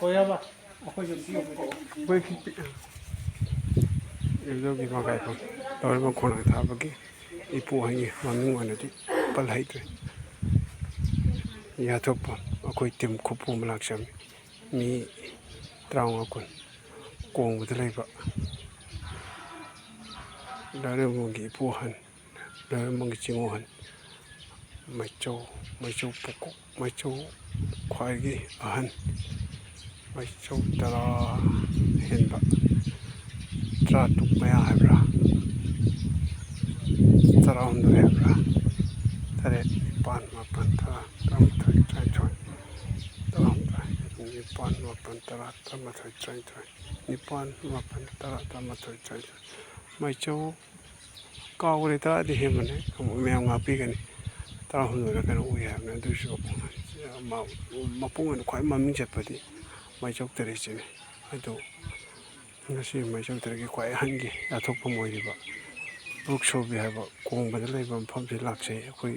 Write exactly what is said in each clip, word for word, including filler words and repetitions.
ꯍꯣꯏ, ꯏꯌꯥꯝꯕ꯫ ꯑꯩꯈꯣꯏꯁꯨ ꯑꯝꯇ ꯌꯦꯡꯕꯤꯔꯛꯑꯣ꯫ ꯑꯩꯈꯣꯏ ꯈꯤꯇ-, ꯏꯕꯨꯙꯧꯒꯤ ꯃꯈꯥꯏꯐꯝ ꯇꯧꯔꯤꯕ ꯈꯣꯡꯅꯥꯡ ꯊꯥꯕꯒꯤ ꯏꯄꯨ ꯑꯍꯟꯒꯤ ꯃꯃꯤꯡ ꯑꯣꯏꯅꯗꯤ ꯄꯜꯍꯩꯇ꯭ꯔꯦ꯫ ꯌꯥꯊꯣꯛꯄ ꯑꯩꯈꯣꯏ ꯇꯤꯝ ꯈꯨꯄꯨ ꯑꯃ ꯂꯥꯛꯆꯕꯅꯤ꯫ ꯃꯤ ꯇꯔꯥꯃꯉꯥ ꯀꯨꯟ ꯀꯣꯡꯕꯗ ꯂꯩꯕ ꯂꯥꯏꯔꯦꯝꯕꯝꯒꯤ ꯏꯄꯨ ꯑꯍꯟ, ꯂꯥꯏꯔꯦꯝꯕꯝꯒꯤ ꯆꯤꯡꯉꯨ ꯑꯍꯟ, ꯃꯩꯆꯧ, ꯃꯩꯆꯧ ꯄꯨꯀꯣꯛ, ꯃꯩꯆꯧ ꯈ꯭ꯋꯥꯏꯒꯤ ꯑꯍꯟ, ꯃꯩꯆꯧ ꯇꯔꯥ ꯍꯦꯟꯕ, ꯇꯔꯥꯇꯔꯨꯛ ꯃꯌꯥ ꯍꯥꯏꯕ꯭ꯔꯥ, ꯇꯔꯥꯍꯨꯝꯗꯣꯏ ꯍꯥꯏꯕ꯭ꯔꯥ, ꯇꯔꯦꯠ, ꯅꯤꯄꯥꯟ, ꯃꯥꯄꯟ, ꯇꯔꯥ, ꯇꯔꯥꯃꯥꯊꯣꯏ, ꯇꯔꯥꯅꯤꯊꯣꯏ, ꯇꯔꯥꯍꯨꯝꯗꯣꯏ, ꯅꯤꯄꯥꯟ, ꯃꯥꯄꯟ, ꯇꯔꯥ, ꯇꯔꯥꯃꯥꯊꯣꯏ, ꯇꯔꯥꯅꯤꯊꯣꯏ, ꯅꯤꯄꯥꯟ, ꯃꯥꯄꯟ, ꯇꯔꯥ, ꯇꯔꯥꯃꯥꯊꯣꯏ, ꯇꯔꯥꯅꯤꯊꯣꯏ꯫ ꯃꯩꯆꯧ ꯀꯥꯎꯈ꯭ꯔꯦ, ꯇꯔꯥꯗꯤ ꯍꯦꯟꯕꯅꯦ, ꯑꯃꯨꯛ ꯃꯌꯥꯝ ꯉꯥꯛꯄꯤꯒꯅꯤ꯫ ꯇꯔꯥꯍꯨꯝꯗꯣꯏꯔ ꯀꯩꯅꯣ ꯎꯏ ꯍꯥꯏꯕꯅꯦ, ꯑꯗꯨꯏꯁꯨ ꯃ-, ꯃꯄꯨꯡ ꯑꯣꯏꯅ ꯈ꯭ꯋꯥꯏ ꯃꯃꯤꯡ ꯆꯠꯄꯗꯤ ꯃꯩꯆꯧ ꯇꯔꯦꯠꯁꯤꯅꯤ꯫ ꯑꯗꯨ ꯉꯁꯤ ꯃꯩꯆꯧ ꯇꯔꯦꯠꯀꯤ ꯈ꯭ꯋꯥꯏ ꯑꯍꯟꯒꯤ ꯌꯥꯊꯣꯛꯐꯝ ꯑꯣꯏꯔꯤꯕ ꯕ꯭ꯔꯨꯛ ꯁꯣꯕꯤ ꯍꯥꯏꯕ ꯀꯣꯡꯕꯗ ꯂꯩꯕ ꯃꯐꯝꯁꯤ ꯂꯥꯛꯆꯩ꯫ ꯑꯩꯈꯣꯏ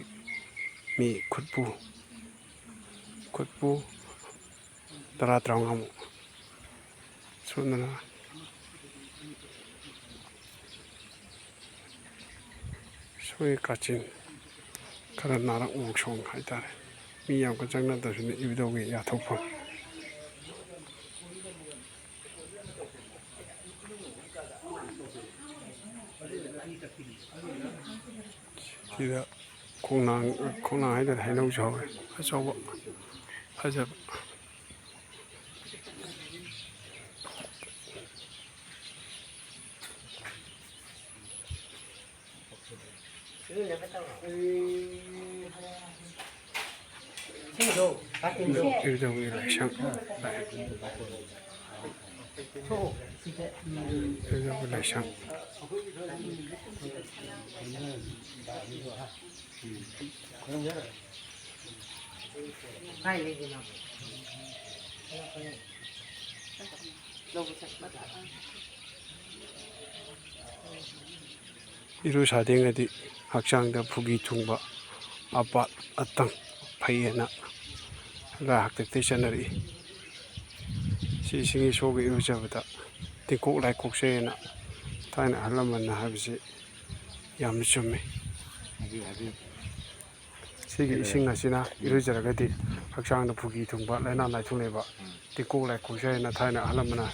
ꯃꯤ ꯈꯨꯠꯄꯨ, ꯈꯨꯠꯄꯨ ꯇꯔꯥ, ꯇꯔꯥꯃꯉꯥꯃꯨꯛ ꯁꯨꯗꯅ ꯁꯣꯏ ꯀꯥꯆꯤꯟ ꯈꯔ ꯅꯥꯔꯛ ꯃꯣꯡꯁꯣꯡ ꯍꯥꯏꯇꯥꯔꯦ꯫ ꯃꯤ ꯌꯥꯝ ꯀꯟ ꯆꯪꯅꯗ꯭ꯔꯁꯨꯅꯦ, ꯏꯕꯨꯙꯧꯒꯤ ꯌꯥꯊꯣꯛꯐꯝ꯫ ꯁꯤꯗ ꯈꯣꯡꯅꯥꯡ, ꯈꯣꯡꯅꯥꯡ ꯍꯥꯏꯗꯔꯦ, ꯍꯩꯅꯧꯁꯨ ꯍꯧꯋꯦ ꯑꯆꯧꯕ ꯐꯖꯕ꯫ ꯏꯕꯨꯙꯧꯒꯤ ꯂꯥꯏꯁꯪ꯫ ꯏꯕꯨꯙꯧꯒꯤ ꯂꯥꯏꯁꯪ꯫ ꯏꯔꯨ ꯁꯥꯗꯦꯡꯉꯗꯤ ꯍꯛꯆꯥꯡꯗ ꯐꯨꯒꯤ ꯊꯨꯡꯕ, ꯑꯄꯥꯠ ꯑꯇꯪ ꯐꯩꯌꯦꯅ ꯂꯥꯏ ꯍꯥꯛꯇꯛꯇꯒꯤ ꯆꯠꯅꯔꯛꯏ꯫ ꯁꯤ ꯏꯁꯤꯡ ꯏꯁꯣꯒ ꯏꯔꯨꯖꯕꯗ ꯇꯤꯡꯀꯣꯛ ꯂꯥꯏꯀꯣꯛꯆꯩꯌꯦꯅ ꯊꯥꯏꯅ ꯑꯍꯜ ꯂꯃꯟꯅ ꯍꯥꯏꯕꯁꯤ ꯌꯥꯝꯅ ꯆꯨꯝꯃꯤ꯫ ꯍꯥꯏꯕꯤꯌꯨ, ꯍꯥꯏꯕꯤꯌꯨ꯫ ꯁꯤꯒꯤ ꯏꯁꯤꯡ ꯑꯁꯤꯅ ꯏꯔꯨꯖꯔꯒꯗꯤ ꯍꯛꯆꯥꯡꯗ ꯐꯨꯒꯤ ꯊꯨꯡꯕ, ꯂꯥꯏꯅꯥ ꯂꯥꯏꯊꯨꯡ ꯂꯩꯕ ꯎꯝ꯫ ꯇꯤꯡꯀꯣꯛ ꯂꯥꯏꯀꯣꯛꯆꯩ ꯍꯥꯏꯅ ꯊꯥꯏꯅ ꯑꯍꯜ ꯂꯃꯟꯅ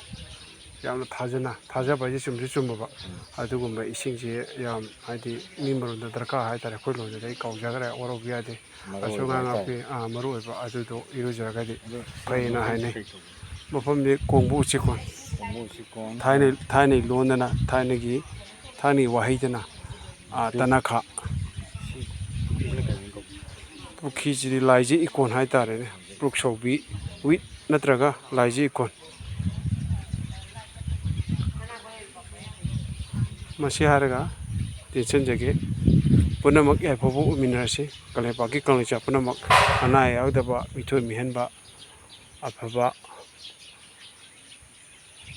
ꯌꯥꯝꯅ ꯊꯥꯖꯅ, ꯊꯥꯖꯕ ꯍꯥꯏꯁꯦ ꯆꯨꯝꯁꯨ ꯆꯨꯝꯃꯕ꯫ ꯎꯝ꯫ ꯑꯗꯨꯒꯨꯝꯕ ꯏꯁꯤꯡꯁꯦ ꯌꯥꯝ, ꯍꯥꯏꯗꯤ, ꯃꯤ ꯃꯔꯣꯟꯗ ꯗꯔꯀꯥꯔ ꯍꯥꯏꯇꯥꯔꯦ, ꯑꯩꯈꯣꯏ ꯂꯣꯟꯗꯗꯤ ꯑꯩ ꯀꯥꯎꯖꯈ꯭ꯔꯦ, ꯋꯥꯔꯧꯕ ꯌꯥꯗꯦ꯫ ꯃꯔꯨ ꯑꯁꯣꯏ ꯑꯣꯏꯕ ꯉꯥ ꯍꯥꯏꯇꯥꯔꯦ꯫ ꯉꯥꯛꯄꯤ, ꯑꯥ, ꯃꯔꯨ ꯑꯣꯏꯕ ꯑꯗꯨꯗꯣ ꯏꯔꯨꯖꯔꯒꯗꯤ ꯑꯗꯣ ꯁꯤ ꯐꯩꯌꯦꯅ ꯃꯐꯝꯁꯤ ꯍꯥꯏꯅꯩ꯫ ꯀꯩ ꯀꯧꯒꯦ? ꯃꯐꯝꯗꯤ ꯀꯣꯡꯕ ꯎꯆꯤꯀꯣꯟ꯫ ꯀꯣꯡꯕ ꯎꯆꯤꯀꯣꯟ꯫ ꯊꯥꯏꯅꯩ, ꯊꯥꯏꯅꯩ ꯂꯣꯟꯗꯅ, ꯊꯥꯏꯅꯒꯤ, ꯊꯥꯏꯅꯒꯤ ꯋꯥꯍꯩꯗꯅ, ꯑꯥ, ꯇꯅꯈꯥ꯫ ꯁꯤ ꯄꯨꯈ꯭ꯔꯤꯁꯤꯅ ꯀꯩ ꯃꯃꯤꯡ ꯀꯧꯒꯦ? ꯄꯨꯈ꯭ꯔꯤꯁꯤꯗꯤ ꯂꯥꯏꯖ ꯏꯀꯣꯟ ꯍꯥꯏꯇꯥꯔꯦꯅꯦ꯫ ꯄꯨꯛꯁꯧꯕꯤ, ꯋꯤꯠ ꯅꯠꯇ꯭ꯔꯒ ꯂꯥꯏꯖ ꯏꯀꯣꯟ꯫ ꯃꯁꯤ ꯍꯥꯏꯔꯒ ꯇꯦꯟꯁꯤꯟꯖꯒꯦ, ꯄꯨꯝꯅꯃꯛ ꯌꯥꯏꯐꯕ ꯑꯣꯏꯃꯤꯟꯅꯔꯁꯤ꯫ ꯀꯪꯂꯩꯄꯥꯛꯀꯤ ꯀꯪꯂꯩꯆꯥ ꯄꯨꯝꯅꯃꯛ ꯑꯅꯥ ꯑꯌꯦꯛ ꯌꯥꯎꯗꯕ, ꯃꯤꯊꯣꯏ ꯃꯤꯍꯦꯟꯕ, ꯑꯐꯕ,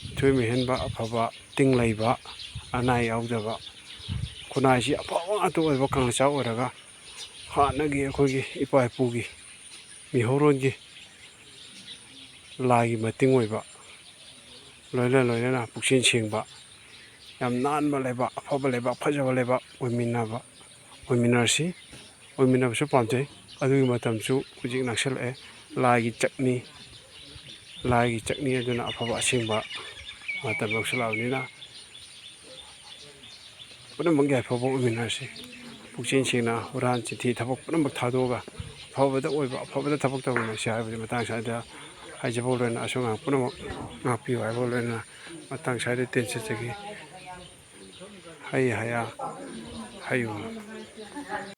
ꯃꯤꯊꯣꯏ ꯃꯤꯍꯦꯟꯕ, ꯑꯐꯕ ꯇꯤꯡ ꯂꯩꯕ, ꯑꯅꯥ ꯑꯌꯦꯛ ꯌꯥꯎꯗꯕ, ꯈꯨꯟꯅꯥꯏꯁꯤ ꯑꯐꯕ ꯉꯥꯛꯇ ꯑꯣꯏꯕ ꯀꯪꯂꯩꯆꯥ ꯑꯣꯏꯔꯒ, ꯍꯥꯟꯅꯒꯤ ꯑꯩꯈꯣꯏꯒꯤ ꯏꯄꯥ ꯏꯄꯨꯒꯤ ꯃꯤꯍꯧꯔꯣꯟꯒꯤ ꯂꯥꯏꯒꯤ ꯃꯇꯤꯡ ꯑꯣꯏꯕ, ꯂꯣꯏꯅ ꯂꯣꯏꯅꯅ ꯄꯨꯛꯆꯦꯜ ꯁꯦꯡꯕ, ꯌꯥꯝ ꯅꯥꯟꯕ ꯂꯩꯕꯥꯛ, ꯑꯐꯕ ꯂꯩꯕꯥꯛ, ꯐꯖꯕ ꯂꯩꯕꯥꯛ ꯑꯣꯏꯃꯤꯟꯅꯕ, ꯑꯣꯏꯃꯤꯟꯅꯔꯁꯤ꯫ ꯑꯣꯏꯃꯤꯟꯅꯕꯁꯨ ꯄꯥꯝꯖꯩ꯫ ꯑꯗꯨꯒꯤ ꯃꯇꯝꯁꯨ ꯍꯧꯖꯤꯛ ꯅꯛꯁꯜꯂꯛꯑꯦ꯫ ꯂꯥꯏꯒꯤ ꯆꯠꯅꯤ, ꯂꯥꯏꯒꯤ ꯆꯠꯅꯤ ꯑꯗꯨꯅ ꯑꯐꯕ ꯑꯁꯦꯡꯕ ꯃꯇꯝ ꯌꯧꯁꯤꯜꯂꯛꯑꯕꯅꯤꯅ, ꯄꯨꯝꯅꯃꯛ ꯌꯥꯏꯐꯕ ꯑꯣꯏꯃꯤꯟꯅꯔꯁꯤ꯫ ꯄꯨꯛꯆꯦꯜ ꯁꯦꯡꯅ ꯍꯨꯔꯥꯟ ꯆꯤꯟꯊꯤ ꯊꯕꯛ ꯄꯨꯝꯅꯃꯛ ꯊꯥꯗꯣꯛꯑꯒ ꯑꯐꯕꯗ ꯑꯣꯏꯕ, ꯑꯐꯕꯗ ꯊꯕꯛ ꯇꯧꯃꯤꯟꯅꯁꯤ ꯍꯥꯏꯕꯗꯤ ꯃꯇꯥꯡ ꯁ꯭ꯋꯥꯏꯗ ꯍꯥꯏꯖꯕ ꯂꯣꯏꯅ ꯑꯁꯣꯏ ꯑꯉꯥꯡ ꯄꯨꯝꯅꯃꯛ ꯉꯥꯛꯄꯤꯌꯨ ꯍꯥꯏꯕ ꯂꯣꯏꯅ ꯃꯇꯥꯡ ꯁ꯭ꯋꯥꯏꯗ ꯇꯦꯟꯁꯤꯟꯖꯒꯦ꯫ ꯍꯩ ꯍꯌꯥ ꯍꯩꯌꯨ꯫